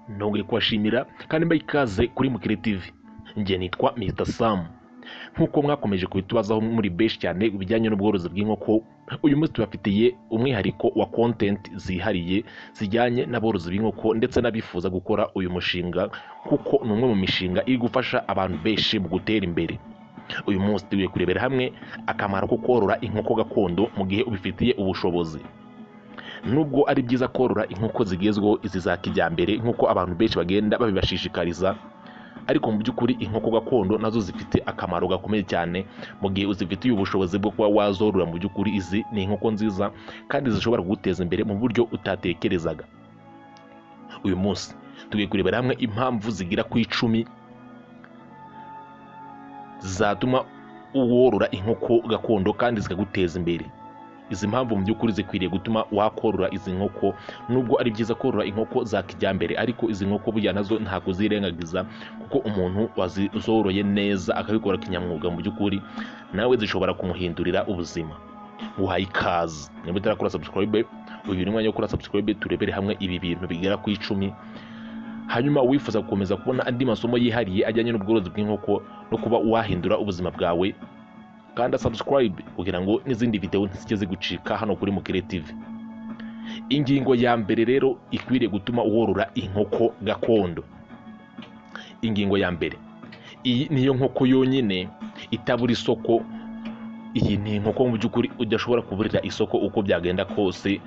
Nongeye kubashimira kandi mbaha ikaze kuri Mukire TV. Njye nitwa Mr Sam. Nk'uko mwakomeje kubitubazaho muri benshi cyane ibijyanye n'ubworozi bw'inkoko, uyu munsi tubafitiye umwihariko wa content zihariye zijyanye n'aborozi b'inkoko ndetse n'abifuza gukora uyu mushinga, kuko ni umwe mu mishinga iri gufasha abantu benshi mu gutera imbere. Uyu munsi tugiye kurebera hamwe akamaro ko korora inkoko gakondo mu gihe ubifitiye ubushobozi. Nubwo ari byiza korora inkoko zigezweho izi za kijyambere nk'uko abantu benshi bagenda babibashishikariza, ariko mu by'ukuri inkoko gakondo nazo zifite akamaro gakomeye cyane mu gihe uzifitiye ubushobozi bwo kuba wazorora. Mu by'ukuri izi ni inkoko nziza kandi zishobora kuguteza imbere mu buryo utatekerezaga. Uyu munsi tugiye kurebera hamwe impamvu zigera ku 10 zatuma worora inkoko gakondo kandi zikaguteza imbere. Izi mpamvu mu by'ukuri zikwiriye gutuma wakorora izi nkoko. Nubwo ari byiza korora inkoko za kijyambere, ariko izi nkoko burya nazo ntabwo zirengagiza, kuko umuntu wazoroye neza akabikora kinyamwuga mu by'ukuri nawe zishobora kumuhindurira ubuzima. Nguhaye ikaze, niba utarakora subscribe uyu ni umwanya wo gukora subscribe, turebere hamwe ibi bintu bigera ku 10. Hanyuma wifuza gukomeza kubona andi masomo yihariye ajyanye n'ubworozi bw'inkoko no kuba wahindura ubuzima bwawe, kanda subscribe kugira ngo n'izindi video ntizijye zigucika hano kuri Mukire TV. Ingingo ya mbere rero ikwiriye gutuma worora inkoko gakondo. Ingingo ya mbere, iyi niyo nkoko yonyine itabura isoko. Iyi ni inkoko mu by'ukuri udashobora kuburira isoko uko byagenda kose.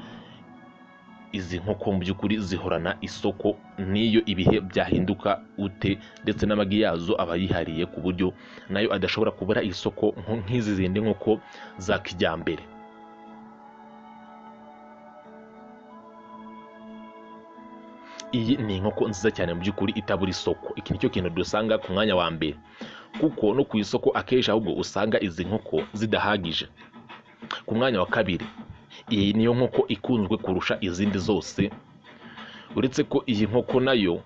Izi nkoko mu by'ukuri zihorana isoko n'iyo ibihe byahinduka ute, ndetse n'amagi yazo aba yihariye ku buryo nayo adashobora kubura isoko nk'izi zindi nkoko za kijyambere. Iyi ni inkoko nziza cyane mu by'ukuri itabura isoko. Iki nicyo kintu dusanga ku mwanya wa mbere, kuko no ku isoko akenshi ahubwo usanga izi nkoko zidahagije. Ku mwanya wa kabiri, iyi niyo nkoko ikunzwe kurusha izindi zose, uretse ko iyi nkoko nayo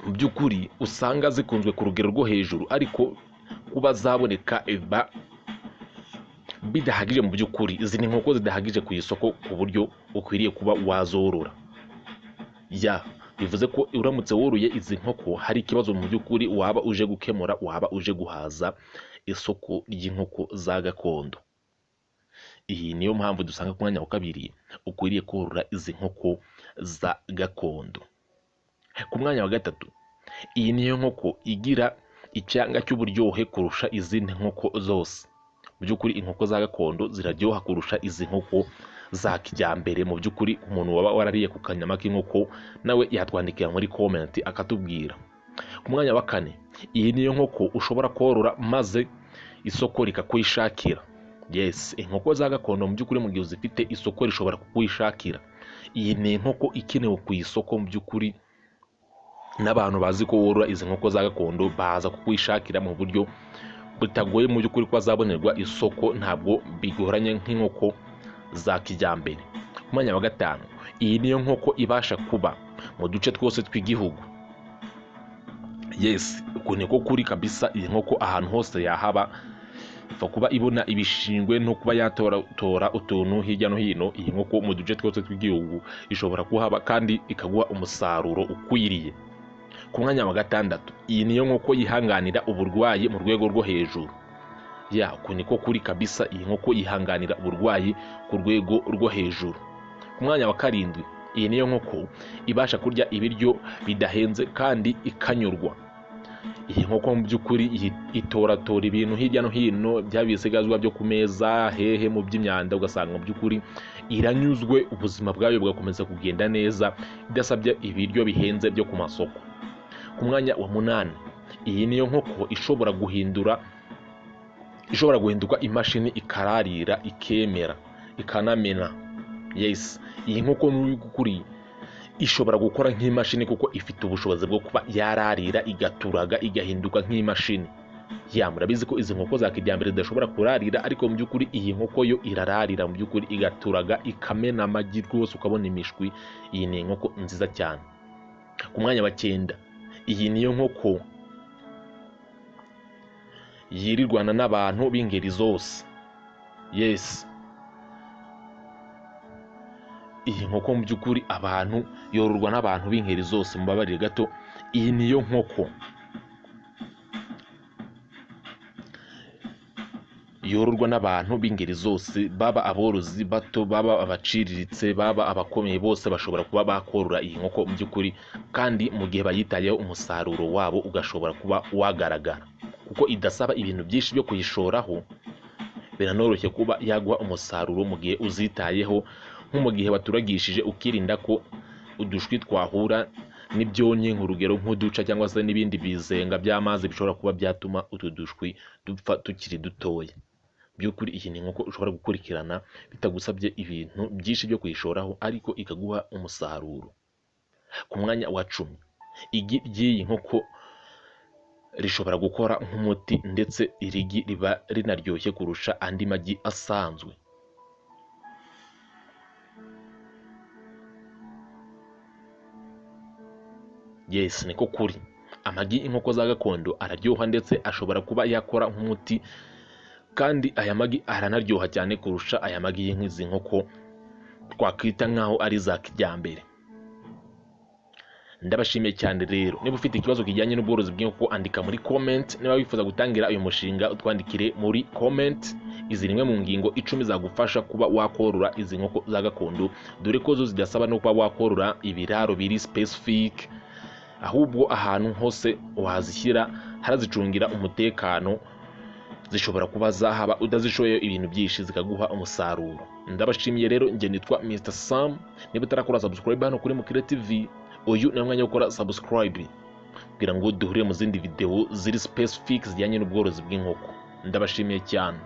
mu by'ukuri usanga zikunzwe ku rugero rwo hejuru, ariko kuba zaboneka biba bidahagije mu by'ukuri. Izi ni inkoko zidahagije ku isoko ku buryo ukwiriye kuba wazorora. Ya bivuze ko uramutse woroye izi nkoko hari ikibazo mu by'ukuri waba uje gukemura, waba uje guhaza isoko ry'inkoko za gakondo. Iyi niyo mpamvu dusanga ku mwanya wa kabiri ukwiriye korora izi nkoko za gakondo. Ku mwanya wa gatatu, iyi niyo nkoko igira icyanga cy'uburyohe kurusha izindi nkoko zose. Mu by'ukuri inkoko za gakondo ziraryoha kurusha izi nkoko za kijyambere. Mu by'ukuri umuntu waba warariye ku kanyama k'inkoko nawe yatwandikira muri comment akatubwira. Ku mwanya wa kane, iyi niyo nkoko ushobora korora maze isoko rikakwishakira. Yes, inkoko za gakondo mu by'ukuri mu gihe uzifite isoko rishobora kukwishakira. Iyi ni inkoko ikenewe ku isoko mu by'ukuri, n'abantu bazi ko worora izi nkoko za gakondo baza kukwishakira mu buryo butagoye. Mu by'ukuri kuba zabonerwa isoko ntabwo bigoranye nk'inkoko za kijyambere. Ku mwanya wa gatanu, iyi niyo nkoko ibasha kuba mu duce twose tw'igihugu. Yes, uku niko kuri kabisa. Iyi nkoko ahantu hose yahaba, ipfa kuba ibona ibishingwe no kuba yatora utuntu hirya no hino. Iyi nkoko mu duce twose tw'igihugu ishobora kuhaba kandi ikaguha umusaruro ukwiriye. Ku mwanya wa gatandatu, iyi niyo nkoko yihanganira uburwayi mu rwego rwo hejuru. Ya, uku niko kuri kabisa. Iyi nkoko yihanganira uburwayi ku rwego rwo hejuru. Ku mwanya wa karindwi, iyi niyo nkoko ibasha kurya ibiryo bidahenze kandi ikanyurwa. Iyi nkoko mu by'ukuri itoratora ibintu hirya no hino, byaba ibisigazwa byo ku meza hehe mu by'imyanda, ugasanga mu by'ukuri iranyuzwe, ubuzima bwayo bugakomeza kugenda neza idasabye ibiryo bihenze byo ku masoko. Ku mwanya wa munani, iyi niyo nkoko ishobora guhinduka imashini ikararira, ikemera, ikanamena. Yes, iyi nkoko mu by'ukuri ishobora gukora nk'imashini kuko ifite ubushobozi bwo kuba yararira igaturaga igahinduka nk'imashini. Ya, murabizi ko izi nkoko za kijyambere zidashobora kurarira, ariko mu by'ukuri iyi nkoko yo irararira mu by'ukuri igaturaga ikamena amagi rwose ukabona imishwi. Iyi ni inkoko nziza cyane. Ku mwanya wa 9, iyi niyo nkoko yirirwana n'abantu b'ingeri zose. Yes, Iyi nkoko mu by'ukuri abantu yororwa n'abantu b'ingeri zose, mubabarire gato. Iyi niyo nkoko yororwa n'abantu b'ingeri zose, baba aborozi bato, baba abaciriritse, baba abakomeye, bose bashobora kuba bakorora iyi nkoko mu by'ukuri, kandi mu gihe bayitayeho umusaruro wabo ugashobora kuba wagaragara, kuko idasaba ibintu byinshi byo kuyishoraho. Biranoroshye kuba yaguha umusaruro mu gihe uzitayeho, nko mu gihe waturagishije ukirinda ko udushwi twahura n'ibyonnyi, nk'urugero nk'uduca cyangwa se n'ibindi bizenga by'amazi bishobora kuba byatuma utu dushwi dupfa tukiri dutoya. By'ukuri iyi ni inkoko ushobora gukurikirana bitagusabye ibintu byinshi byo kuyishoraho, ariko ikaguha umusaruro. Ku mwanya wa 10, igi ry'iyi nkoko rishobora gukora nk'umuti, ndetse iri gi riba rinaryoshye kurusha andi magi asanzwe. Yes, niko kuri. Amagi y'inkoko za gakondo araryoha, ndetse ashobora kuba yakora nk'umuti, kandi aya magi aranaryoha cyane kurusha aya magi y'izi nkoko twakwita nk'aho ari za kijyambere. Ndabashimiye cyane rero. Niba ufite ikibazo kijyanye n'ubworozi bw'inkoko, andika muri comment. Niba wifuza gutangira uyu mushinga, utwandikire muri comment. Izi ni imwe mu ngingo 10 zagufasha kuba wakorora izi nkoko za gakondo, dore ko zo zidasaba no kuba wakorora ibiraro biri specific, ahubwo ahantu hose wazishyira harazicungira umutekano, zishobora kuba zahaba utazishoye ibintu byinshi, zikaguha umusaruro. Ndabashimiye rero, njye nitwa Mr Sam. Niba utarakora subscribe hano kuri Mukire TV, uyu ni umwanya wo gukora subscribe kugira ngo duhure mu zindi video ziri specific zijyanye n'ubworozi bw'inkoko. Ndabashimiye cyane.